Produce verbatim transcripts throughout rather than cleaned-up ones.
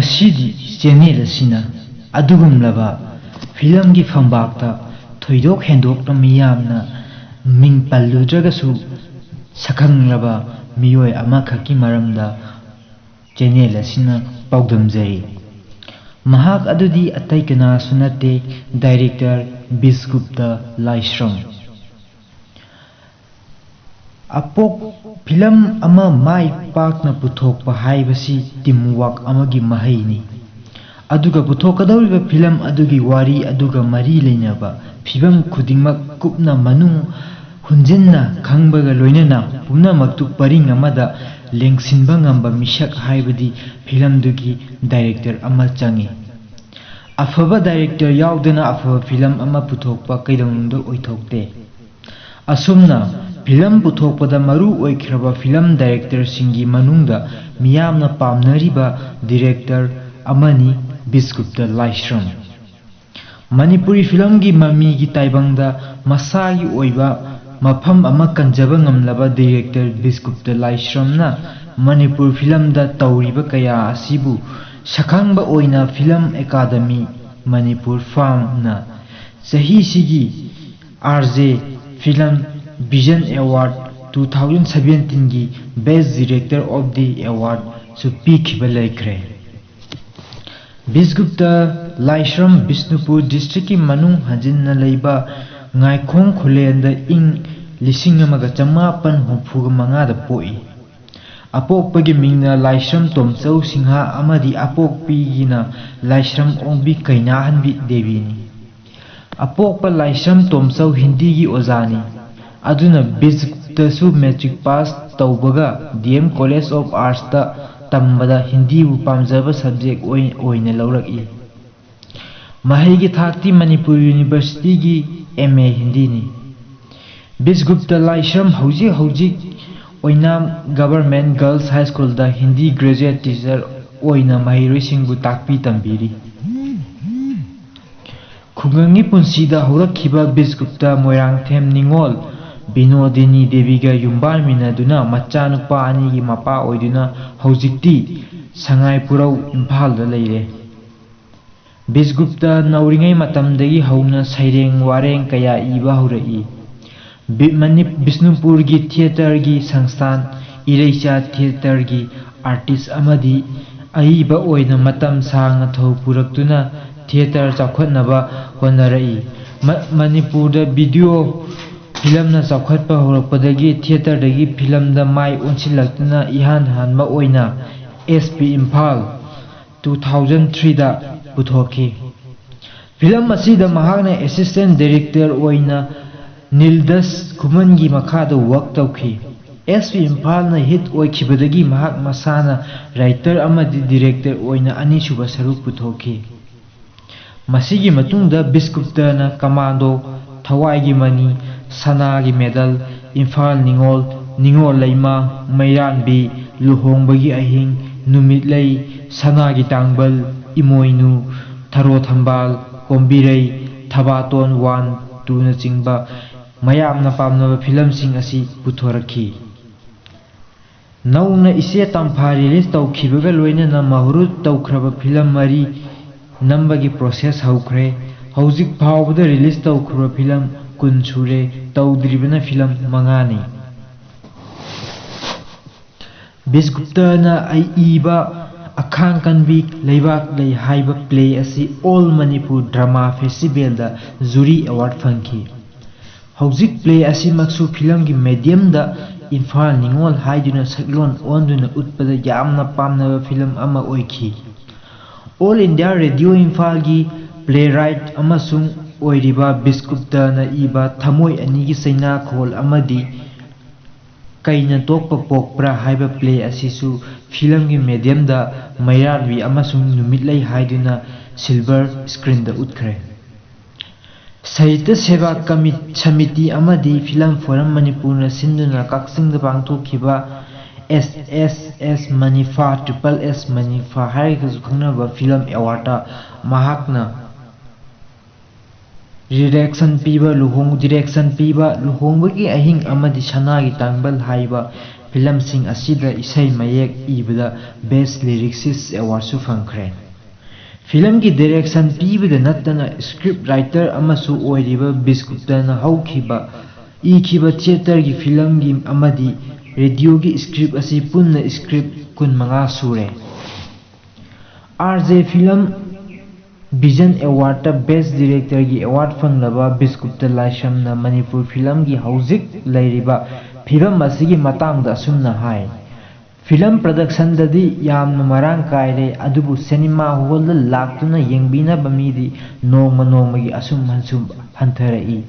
ꯉꯁꯤꯗꯤ ꯆꯦꯅꯦꯜ ꯑꯁꯤꯅ ꯑꯗꯨꯒꯨꯝꯂꯕ ꯐꯤꯂꯝꯒꯤ ꯐꯝꯕꯥꯛꯇ ꯊꯣꯏꯗꯣꯛ ꯍꯦꯟꯗꯣꯛꯅ ꯃꯤꯌꯥꯝꯅ ꯃꯤꯡ ꯄꯜꯂꯨꯗ꯭ꯔꯒꯁꯨ ꯁꯛꯈꯪꯂꯕ ꯃꯤꯑꯣꯏ ꯑꯃꯈꯛꯀꯤ ꯃꯔꯝꯗ ꯆꯦꯅꯦꯜ ꯑꯁꯤꯅ ꯄꯥꯎꯗꯝꯖꯔꯤ꯫ ꯃꯍꯥꯛ ꯑꯗꯨꯗꯤ ꯑꯇꯩ ꯀꯅꯥꯁꯨ ꯅꯠꯇꯦ, ꯗꯥꯏꯔꯦꯛꯇꯔ ꯕꯤꯁꯒꯨꯞꯇ ꯂꯥꯏꯁ꯭ꯔꯝ꯫ ꯑꯄꯣꯛ ꯐꯤꯂꯝ ꯑꯃ ꯃꯥꯏ ꯄꯥꯛꯅ ꯄꯨꯊꯣꯛꯄ ꯍꯥꯏꯕꯁꯤ ꯇꯤꯝ ꯋꯥꯔꯛ ꯑꯃꯒꯤ ꯃꯍꯩꯅꯤ꯫ ꯑꯗꯨꯒ ꯄꯨꯊꯣꯛꯀꯗꯧꯔꯤꯕ ꯐꯤꯂꯝ ꯑꯗꯨꯒꯤ ꯋꯥꯔꯤ ꯑꯗꯨꯒ ꯃꯔꯤ ꯂꯩꯅꯕ ꯐꯤꯕꯝ ꯈꯨꯗꯤꯡꯃꯛ ꯀꯨꯞꯅ ꯃꯅꯨꯡ ꯍꯨꯟꯖꯤꯟꯅ ꯈꯪꯕꯒ ꯂꯣꯏꯅꯅ ꯄꯨꯝꯅꯃꯛꯇꯨ ꯄꯔꯤꯡ ꯑꯃꯗ ꯂꯦꯡꯁꯤꯟꯕ ꯉꯝꯕ ꯃꯤꯁꯛ ꯍꯥꯏꯕꯗꯤ ꯐꯤꯂꯝꯗꯨꯒꯤ ꯗꯥꯏꯔꯦꯛꯇꯔ ꯑꯃ ꯆꯪꯏ꯫ ꯑꯐꯕ ꯗꯥꯏꯔꯦꯛꯇꯔ ꯌꯥꯎꯗꯅ ꯑꯐꯕ ꯐꯤꯂꯝ ꯑꯃ ꯄꯨꯊꯣꯛꯄ ꯀꯩꯗꯧꯅꯨꯡꯗ ꯑꯣꯏꯊꯣꯛꯇꯦ꯫ ꯑꯁꯨꯝꯅ ꯐꯤꯂꯝ ꯄꯨꯊꯣꯛꯄꯗ ꯃꯔꯨ ꯑꯣꯏꯈ꯭ꯔꯕ ꯐꯤꯂꯝ ꯗꯥꯏꯔꯦꯛꯇꯔꯁꯤꯡꯒꯤ ꯃꯅꯨꯡꯗ ꯃꯤꯌꯥꯝꯅ ꯄꯥꯝꯅꯔꯤꯕ ꯗꯤꯔꯦꯛꯇꯔ ꯑꯃꯅꯤ ꯕꯤꯁꯒꯨꯞꯇ ꯂꯥꯏꯁ꯭ꯔꯝ꯫ ꯃꯅꯤꯄꯨꯔꯤ ꯐꯤꯂꯝꯒꯤ ꯃꯃꯤꯒꯤ ꯇꯥꯏꯕꯪꯗ ꯃꯁꯥꯒꯤ ꯑꯣꯏꯕ ꯃꯐꯝ ꯑꯃ ꯀꯟꯖꯕ ꯉꯝꯂꯕ ꯗꯤꯔꯦꯛꯇꯔ ꯕꯤꯁꯒꯨꯞꯇ ꯂꯥꯏꯁ꯭ꯔꯝꯅ ꯃꯅꯤꯄꯨꯔ ꯐꯤꯂꯝꯗ ꯇꯧꯔꯤꯕ ꯀꯌꯥ ꯑꯁꯤꯕꯨ ꯁꯛꯈꯪꯕ ꯑꯣꯏꯅ ꯐꯤꯂꯝ ꯑꯦꯀꯥꯗꯃꯤ ꯃꯅꯤꯄꯨꯔ ꯐꯥꯝꯅ ꯆꯍꯤꯁꯤꯒꯤ R J film vision award two thousand seventeen ꯒꯤ Best Director of the Award ꯁꯨ ꯄꯤꯈꯤꯕ ꯂꯩꯈ꯭ꯔꯦ꯫ ꯕꯤꯁꯒꯨꯞꯇ ꯂꯥꯏꯁ꯭ꯔꯝ ꯕꯤꯁꯅꯨꯄꯨꯔ ꯗꯤꯁꯇ꯭ꯔꯤꯛꯀꯤ ꯃꯅꯨꯡ ꯍꯟꯖꯤꯟꯅ ꯂꯩꯕ ꯉꯥꯏꯈꯣꯡ ꯈꯨꯂꯦꯟꯗ ꯏꯪ ꯂꯤꯁꯤꯡ ꯑꯃꯒ ꯆꯃꯥꯄꯟ ꯍꯨꯝꯐꯨꯒ ꯃꯉꯥꯗ ꯄꯣꯛꯏ꯫ ꯑꯄꯣꯛꯄꯒꯤ ꯃꯤꯡꯅ ꯂꯥꯏꯁ꯭ꯔꯝ ꯇꯣꯝꯆꯧ ꯁꯤꯡꯍ ꯑꯃꯗꯤ ꯑꯄꯣꯛꯄꯤꯒꯤꯅ ꯂꯥꯏꯁ꯭ꯔꯝ ꯑꯣꯡꯕꯤ ꯀꯩꯅꯥꯍꯟꯕꯤ ꯗꯦꯕꯤꯅꯤ꯫ ꯑꯄꯣꯛꯄ ꯂꯥꯏꯁ꯭ꯔꯝ ꯇꯣꯝꯆꯧ ꯍꯤꯟꯗꯤꯒꯤ ꯑꯣꯖꯥꯅꯤ꯫ ꯑꯗꯨꯅ ꯕꯤꯁꯇꯁꯨ ꯃꯦꯇ꯭ꯔꯤꯛ ꯄꯥꯁ ꯇꯧꯕꯒ ꯗꯤ ꯑꯦꯝ ꯀꯣꯂꯦꯖ ꯑꯣꯐ ꯑꯥꯔꯠꯁꯇ ꯇꯝꯕꯗ ꯍꯤꯟꯗꯤꯕꯨ ꯄꯥꯝꯖꯕ ꯁꯕꯖꯦꯛ ꯑꯣꯏ-, ꯑꯣꯏꯅ ꯂꯧꯔꯛꯏ꯫ ꯃꯍꯩꯒꯤ ꯊꯥꯛꯇꯤ ꯃꯅꯤꯄꯨꯔ ꯌꯨꯅꯤꯚꯔꯁꯤꯇꯤꯒꯤ ꯑꯦꯝ ꯑꯦ ꯍꯤꯟꯗꯤꯅꯤ꯫ ꯕꯤꯁꯒꯨꯞꯇ ꯂꯥꯏꯁ꯭ꯔꯝ ꯍꯧꯖꯤꯛ ꯍꯧꯖꯤꯛ ꯑꯣꯏꯅꯥꯝ ꯒꯚꯔꯟꯃꯦꯟꯠ ꯒꯔꯜꯁ ꯍꯥꯏ ꯁ꯭ꯀꯨꯜꯗ ꯍꯤꯟꯗꯤ ꯒ꯭ꯔꯦꯖꯨꯑꯦꯠ ꯇꯤꯆꯔ ꯑꯣꯏꯅ ꯃꯍꯩꯔꯣꯏꯁꯤꯡꯕꯨ ꯇꯥꯛꯄꯤ ꯇꯝꯕꯤꯔꯤ꯫ ꯈꯨꯡꯒꯪꯒꯤ ꯄꯨꯟꯁꯤꯗ ꯍꯧꯔꯛꯈꯤꯕ ꯕꯤꯁꯒꯨꯞꯇ ꯃꯣꯏꯔꯥꯡꯊꯦꯝ ꯅꯤꯉꯣꯜ ꯕꯤꯅꯣꯗꯤꯅꯤ ꯗꯦꯕꯤꯒ ꯌꯨꯝꯕꯥꯟꯃꯤꯟꯅꯗꯨꯅ ꯃꯆꯥꯅꯨꯄꯥ ꯑꯅꯤꯒꯤ ꯃꯄꯥ ꯑꯣꯏꯗꯨꯅ ꯍꯧꯖꯤꯛꯇꯤ ꯁꯉꯥꯏꯄꯨꯔꯧ, ꯏꯝꯐꯥꯜꯗ ꯂꯩꯔꯦ꯫ ꯕꯤꯁꯒꯨꯞꯇ ꯅꯧꯔꯤꯉꯩ ꯃꯇꯝꯗꯒꯤ ꯍꯧꯅ ꯁꯩꯔꯦꯡ ꯋꯥꯔꯦꯡ ꯀꯌꯥ ꯏꯕ ꯍꯧꯔꯛꯏ꯫ ꯕꯤ-, ꯃꯅꯤ-, ꯕꯤꯁꯅꯨꯄꯨꯔꯒꯤ ꯊꯤꯌꯦꯇꯔꯒꯤ ꯁꯪꯁꯊꯥꯟ ꯏꯔꯩꯆꯥ ꯊꯤꯌꯦꯇꯔꯒꯤ ꯑꯥꯔꯇꯤꯁ ꯑꯃꯗꯤ ꯑꯏꯕ ꯑꯣꯏꯅ ꯃꯇꯝ ꯁꯥꯡꯅ ꯊꯧ ꯄꯨꯔꯛꯇꯨꯅ ꯊꯤꯌꯦꯇꯔ ꯆꯥꯎꯈꯠꯅꯕ ꯍꯣꯠꯅꯔꯛꯏ꯫ ꯃ-, ꯃꯅꯤꯄꯨꯔꯗ ꯚꯤꯗꯤꯑꯣ ꯐꯤꯂꯝꯅ ꯆꯥꯎꯈꯠꯄ ꯍꯧꯔꯛꯄꯗꯒꯤ ꯊꯤꯌꯦꯇꯔꯗꯒꯤ ꯐꯤꯂꯝꯗ ꯃꯥꯏ ꯑꯣꯟꯁꯤꯜꯂꯛꯇꯨꯅ ꯏꯍꯥꯟ ꯍꯥꯟꯕ ꯑꯣꯏꯅ S P Imphal two thousand three ꯗ ꯄꯨꯊꯣꯛꯈꯤ꯫ ꯐꯤꯂꯝ ꯑꯁꯤꯗ ꯃꯍꯥꯛꯅ ꯑꯦꯁꯤꯁꯇꯦꯟ ꯗꯥꯏꯔꯦꯛꯇꯔ ꯑꯣꯏꯅ ꯅꯤꯜꯗꯁ ꯈꯨꯃꯟꯒꯤ ꯃꯈꯥꯗ ꯋꯥꯔꯛ ꯇꯧꯈꯤ꯫ ꯑꯦꯁ ꯄꯤ ꯏꯝꯐꯥꯜꯅ ꯍꯤꯠ ꯑꯣꯏꯈꯤꯕꯗꯒꯤ ꯃꯍꯥꯛ ꯃꯁꯥꯅ ꯔꯥꯏꯇꯔ ꯑꯃꯗꯤ ꯗꯥꯏꯔꯦꯛꯇꯔ ꯑꯣꯏꯅ ꯑꯅꯤꯁꯨꯕ ꯁꯔꯨꯛ ꯄꯨꯊꯣꯛꯈꯤ꯫ ꯃꯁꯤꯒꯤ ꯃꯇꯨꯡꯗ ꯕꯤꯁꯒꯨꯞꯇꯅ ꯀꯃꯥꯟꯗꯣ, ꯊꯋꯥꯏꯒꯤ ꯃꯅꯤ, ꯁꯅꯥꯒꯤ ꯃꯦꯗꯜ, ꯏꯝꯐꯥꯜ ꯅꯤꯉꯣꯜ, ꯅꯤꯉꯣꯜ ꯂꯩꯃ, ꯃꯩꯔꯥꯟꯕꯤ, ꯂꯨꯍꯣꯡꯕꯒꯤ ꯑꯍꯤꯡ, ꯅꯨꯃꯤꯠꯂꯩ, ꯁꯅꯥꯒꯤ ꯇꯥꯡꯕꯜ, ꯏꯃꯣꯏꯅꯨ, ꯊꯔꯣ ꯊꯝꯕꯥꯜ, ꯀꯣꯝꯕꯤꯔꯩ, ꯊꯕꯥꯇꯣꯟ one, two ꯅꯆꯤꯡꯕ ꯃꯌꯥꯝꯅ ꯄꯥꯝꯅꯕ ꯐꯤꯂꯝꯁꯤꯡ ꯑꯁꯤ ꯄꯨꯊꯣꯔꯛꯈꯤ꯫ ꯅꯧꯅ ꯏꯆꯦ ꯇꯝꯐꯥ ꯔꯤꯂꯤꯖ ꯇꯧꯈꯤꯕꯒ ꯂꯣꯏꯅꯅ ꯃꯍꯨꯔꯨꯠ ꯇꯧꯈ꯭ꯔꯕ ꯐꯤꯂꯝ ꯃꯔꯤ ꯅꯝꯕꯒꯤ ꯄ꯭ꯔꯣꯁꯦꯁ ꯍꯧꯈ꯭ꯔꯦ꯫ ꯍꯧꯖꯤꯛ ꯐꯥꯎꯕꯗ ꯔꯤꯂꯤꯖ ꯇꯧꯈ꯭ꯔꯕ ꯐꯤꯂꯝ ꯀꯨꯟ ꯁꯨꯔꯦ, ꯇꯧꯗ꯭ꯔꯤꯕꯅ ꯐꯤꯂꯝ ꯃꯉꯥꯅꯤ꯫ ꯕꯤꯁꯒꯨꯞꯇꯅ ꯑꯩ ꯏꯕ ꯑꯈꯥꯡ ꯀꯟꯕꯤ ꯂꯩꯕꯥꯛ ꯂꯩ ꯍꯥꯏꯕ ꯄ꯭ꯂꯦ ꯑꯁꯤ ꯑꯣꯜ ꯃꯅꯤꯄꯨꯔ ꯗ꯭ꯔꯃꯥ ꯐꯦꯁꯇꯤꯚꯦꯜꯗ ꯖꯨꯔꯤ ꯑꯦꯋꯥꯔꯗ ꯐꯪꯈꯤ꯫ ꯍꯧꯖꯤꯛ ꯄ꯭ꯂꯦ ꯑꯁꯤꯃꯛꯁꯨ ꯐꯤꯂꯝꯒꯤ ꯃꯦꯗꯤꯌꯝꯗ ꯏꯝꯐꯥꯜ ꯅꯤꯉꯣꯜ ꯍꯥꯏꯗꯨꯅ ꯁꯛꯂꯣꯟ ꯑꯣꯟꯗꯨꯅ ꯎꯠꯄꯗ ꯌꯥꯝꯅ ꯄꯥꯝꯅꯕ ꯐꯤꯂꯝ ꯑꯃ ꯑꯣꯏꯈꯤ꯫ ꯑꯣꯜ ꯏꯟꯗꯤꯌꯥ ꯔꯦꯗꯤꯑꯣ ꯏꯝꯐꯥꯜꯒꯤ ꯄ꯭ꯂꯦ ꯔꯥꯏꯠ ꯑꯃꯁꯨꯡ ꯑꯣꯏꯔꯤꯕ ꯕꯤꯁꯒꯨꯞꯇꯅ ꯏꯕ ꯊꯃꯣꯏ ꯑꯅꯤꯒꯤ ꯆꯩꯅꯥꯈꯣꯜ ꯑꯃꯗꯤ ꯀꯩꯅ ꯇꯣꯛꯄ ꯄꯣꯛꯄ꯭ꯔꯥ ꯍꯥꯏꯕ ꯄ꯭ꯂꯦ ꯑꯁꯤꯁꯨ ꯐꯤꯂꯝꯒꯤ ꯃꯦꯗꯤꯌꯝꯗ ꯃꯩꯔꯥꯟꯕꯤ ꯑꯃꯁꯨꯡ ꯅꯨꯃꯤꯠꯂꯩ ꯍꯥꯏꯗꯨꯅ ꯁꯤꯜꯚꯔ ꯁ꯭ꯀ꯭ꯔꯤꯟꯗ ꯎꯠꯈ꯭ꯔꯦ꯫ ꯁꯥꯍꯤꯇ꯭ꯌ ꯁꯦꯕꯥ ꯀꯃꯤ-, ꯁꯃꯤꯇꯤ ꯑꯃꯗꯤ ꯐꯤꯂꯝ ꯐꯣꯔꯝ ꯃꯅꯤꯄꯨꯔꯅ ꯁꯤꯟꯗꯨꯅ ꯀꯛꯆꯤꯡꯗ ꯄꯥꯡꯊꯣꯛꯈꯤꯕ ꯑꯦꯁ ꯑꯦꯁ ꯑꯦꯁ ꯃꯅꯤꯐꯥ, ꯇ꯭ꯔꯤꯄꯜ ꯑꯦꯁ ꯃꯅꯤꯐꯥ ꯍꯥꯏꯔꯒꯁꯨ ꯈꯪꯅꯕ ꯐꯤꯂꯝ ꯑꯦꯋꯥꯔꯗꯇ ꯃꯍꯥꯛꯅ ꯗꯤꯔꯦꯛꯁꯟ ꯄꯤꯕ ꯂꯨꯍꯣꯡ-, ꯗꯤꯔꯦꯛꯁꯟ ꯄꯤꯕ ꯂꯨꯍꯣꯡꯕꯒꯤ ꯑꯍꯤꯡ ꯑꯃꯗꯤ ꯁꯅꯥꯒꯤ ꯇꯥꯡꯕꯜ ꯍꯥꯏꯕ ꯐꯤꯂꯝꯁꯤꯡ ꯑꯁꯤꯗ ꯏꯁꯩ ꯃꯌꯦꯛ ꯏꯕꯗ Best Lyricist Awardꯁꯨ ꯐꯪꯈ꯭ꯔꯦ꯫ ꯐꯤꯂꯝꯒꯤ direction ꯄꯤꯕꯗ ꯅꯠꯇꯅ script writer ꯑꯃꯁꯨ ꯑꯣꯏꯔꯤꯕ ꯕꯤꯁꯒꯨꯞꯇꯅ ꯍꯧꯈꯤꯕ, ꯏꯈꯤꯕ theatreꯒꯤ, ꯐꯤꯂꯝꯒꯤ ꯑꯃꯗꯤ radioꯒꯤ script ꯑꯁꯤ ꯄꯨꯟꯅ script ꯀꯨꯟꯃꯉꯥ ꯁꯨꯔꯦ꯫ RJ Film Vision Awardꯇ Best Directorꯒꯤ award ꯐꯪꯂꯕ ꯕꯤꯁꯒꯨꯞꯇ ꯂꯥꯏꯁ꯭ꯔꯝꯅ ꯃꯅꯤꯄꯨꯔ ꯐꯤꯂꯝꯒꯤ ꯍꯧꯖꯤꯛ ꯂꯩꯔꯤꯕ ꯐꯤꯕꯝ ꯑꯁꯤꯒꯤ ꯃꯇꯥꯡꯗ ꯑꯁꯨꯝꯅ ꯍꯥꯏ, "ꯐꯤꯂꯝ productionꯗꯗꯤ ꯌꯥꯝꯅ ꯃꯔꯥꯡ ꯀꯥꯏꯔꯦ, ꯑꯗꯨꯕꯨ ꯁꯤꯅꯦꯃꯥ ꯍꯣꯜꯗ ꯂꯥꯛꯇꯨꯅ ꯌꯦꯡꯕꯤꯅꯕ ꯃꯤꯗꯤ ꯅꯣꯡꯃ ꯅꯣꯡꯃꯒꯤ ꯑꯁꯨꯝ ꯍꯟꯁꯨꯝ ꯍꯟꯊꯔꯛꯏ꯫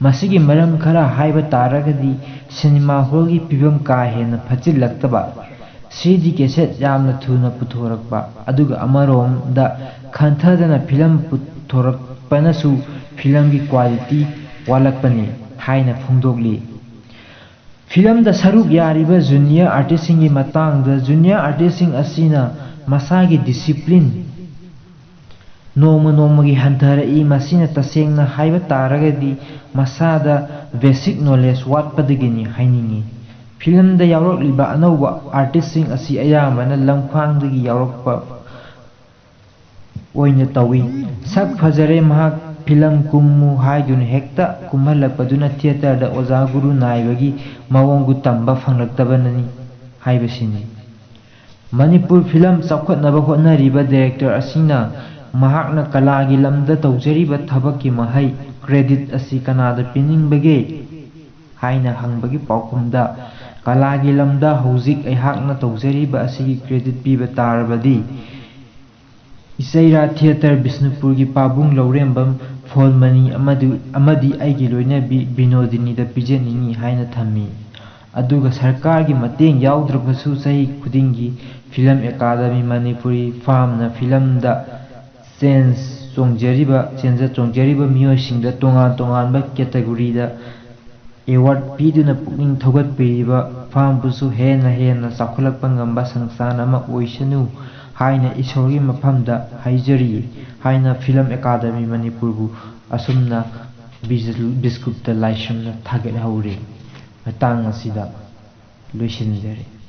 ꯃꯁꯤꯒꯤ ꯃꯔꯝ ꯈꯔ ꯍꯥꯏꯕ ꯇꯥꯔꯒꯗꯤ ꯁꯤꯅꯦꯃꯥ ꯍꯣꯜꯒꯤ ꯐꯤꯕꯝ ꯀꯥ ꯍꯦꯟꯅ ꯐꯠꯆꯤꯜꯂꯛꯇꯕ, CD cassette ꯌꯥꯝꯅ ꯊꯨꯅ ꯄꯨꯊꯣꯔꯛꯄ, ꯑꯗꯨꯒ ꯑꯃꯔꯣꯝꯗ ꯈꯟꯊꯗꯅ ꯐꯤꯂꯝ ꯄꯨꯊꯣꯔꯛꯄꯅꯁꯨ ꯐꯤꯂꯝꯒꯤ quality ꯋꯥꯠꯂꯛꯄꯅꯤ" ꯍꯥꯏꯅ ꯐꯣꯡꯗꯣꯛꯂꯤ꯫ ꯐꯤꯂꯝꯗ ꯁꯔꯨꯛ ꯌꯥꯔꯤꯕ junior artistꯁꯤꯡꯒꯤ ꯃꯇꯥꯡꯗ, junior artistꯁꯤꯡ ꯑꯁꯤꯅ ꯃꯁꯥꯒꯤ discipline ꯅꯣꯡꯃ ꯅꯣꯡꯃꯒꯤ ꯍꯟꯊꯔꯛꯏ꯫ ꯃꯁꯤꯅ ꯇꯁꯦꯡꯅ ꯍꯥꯏꯕ ꯇꯥꯔꯒꯗꯤ ꯃꯁꯥꯗ basic knowledge ꯋꯥꯠꯄꯗꯒꯤꯅꯤ ꯍꯥꯏꯅꯤꯡꯏ꯫ ꯐꯤꯂꯝꯗ ꯌꯥꯎꯔꯛꯂꯤꯕ ꯑꯅꯧꯕ artistꯁꯤꯡ ꯑꯁꯤ ꯑꯌꯥꯝꯕꯅ ꯂꯝꯈꯥꯡꯗꯒꯤ ꯌꯥꯎꯔꯛꯄ ꯑꯣꯏꯅ ꯇꯧꯏ꯫ "ꯁꯛ ꯐꯖꯔꯦ, ꯃꯍꯥꯛ ꯐꯤꯂꯝ ꯀꯨꯝꯃꯨ" ꯍꯥꯏꯗꯨꯅ ꯍꯦꯛꯇ ꯀꯨꯝꯍꯜꯂꯛꯄꯗꯨꯅ theatreꯗ ꯑꯣꯖꯥ ꯒꯨꯔꯨ ꯅꯥꯏꯕꯒꯤ ꯃꯑꯣꯡꯕꯨ ꯇꯝꯕ ꯐꯪꯂꯛꯇꯕꯅꯅꯤ ꯍꯥꯏꯕꯁꯤꯅꯤ꯫ ꯃꯅꯤꯄꯨꯔ ꯐꯤꯂꯝ ꯆꯥꯎꯈꯠꯅꯕ ꯍꯣꯠꯅꯔꯤꯕ director ꯑꯁꯤꯅ ꯃꯍꯥꯛꯅ ꯀꯂꯥꯒꯤ ꯂꯝꯗ ꯇꯧꯖꯔꯤꯕ ꯊꯕꯛꯀꯤ ꯃꯍꯩ credit ꯑꯁꯤ ꯀꯅꯥꯗ ꯄꯤꯅꯤꯡꯕꯒꯦ ꯍꯥꯏꯅ ꯍꯪꯕꯒꯤ ꯄꯥꯎꯈꯨꯝꯗ, "ꯀꯂꯥꯒꯤ ꯂꯝꯗ ꯍꯧꯖꯤꯛ ꯑꯩꯍꯥꯛꯅ ꯇꯧꯖꯔꯤꯕ ꯑꯁꯤꯒꯤ credit ꯄꯤꯕ ꯇꯥꯔꯕꯗꯤ ꯏꯆꯩꯔꯥ theatre, ꯕꯤꯁꯅꯨꯄꯨꯔꯒꯤ ꯄꯥꯕꯨꯡ ꯂꯧꯔꯦꯝꯕꯝ, ꯐꯣꯟꯃꯅꯤ ꯑꯃꯗꯨ-, ꯑꯃꯗꯤ ꯑꯩꯒꯤ ꯂꯣꯏꯅꯕꯤ ꯕꯤꯅꯣꯗꯤꯅꯤꯗ ꯄꯤꯖꯅꯤꯡꯏ" ꯍꯥꯏꯅ ꯊꯝꯃꯤ꯫ ꯑꯗꯨꯒ ꯁꯔꯀꯥꯔꯒꯤ ꯃꯇꯦꯡ ꯌꯥꯎꯗ꯭ꯔꯕꯁꯨ ꯆꯍꯤ ꯈꯨꯗꯤꯡꯒꯤ ꯐꯤꯂꯝ ꯑꯦꯀꯥꯗꯃꯤ ꯃꯅꯤꯄꯨꯔꯤ ꯐꯥꯝꯅ ꯐꯤꯂꯝꯗ ꯆꯦꯟꯖ ꯆꯣꯡꯖꯔꯤꯕ, ꯆꯦꯟꯖ ꯆꯣꯡꯖꯔꯤꯕ ꯃꯤꯑꯣꯏꯁꯤꯡꯗ ꯇꯣꯉꯥꯟ ꯇꯣꯉꯥꯟꯕ categoryꯗ award ꯄꯤꯗꯨꯅ ꯄꯨꯛꯅꯤꯡ ꯊꯧꯒꯠꯄꯤꯔꯤꯕ ꯐꯥꯝꯕꯨꯁꯨ ꯍꯦꯟꯅ ꯍꯦꯟꯅ ꯆꯥꯎꯈꯠꯂꯛꯄ ꯉꯝꯕ ꯁꯪꯁꯊꯥꯟ ꯑꯃ ꯑꯣꯏꯁꯅꯨ ꯍꯥꯏꯅ ꯏꯁꯣꯔꯒꯤ ꯃꯐꯝꯗ ꯍꯥꯏꯖꯔꯤ ꯍꯥꯏꯅ ꯐꯤꯂꯝ ꯑꯦꯀꯥꯗꯃꯤ ꯃꯅꯤꯄꯨꯔꯕꯨ ꯑꯁꯨꯝꯅ ꯕꯤꯖ-, ꯕꯤꯁꯒꯨꯞꯇ ꯂꯥꯏꯁ꯭ꯔꯝꯅ ꯊꯥꯒꯠꯍꯧꯔꯤ꯫ ꯃꯇꯥꯡ ꯑꯁꯤꯗ ꯂꯣꯏꯁꯤꯟꯖꯔꯦ꯫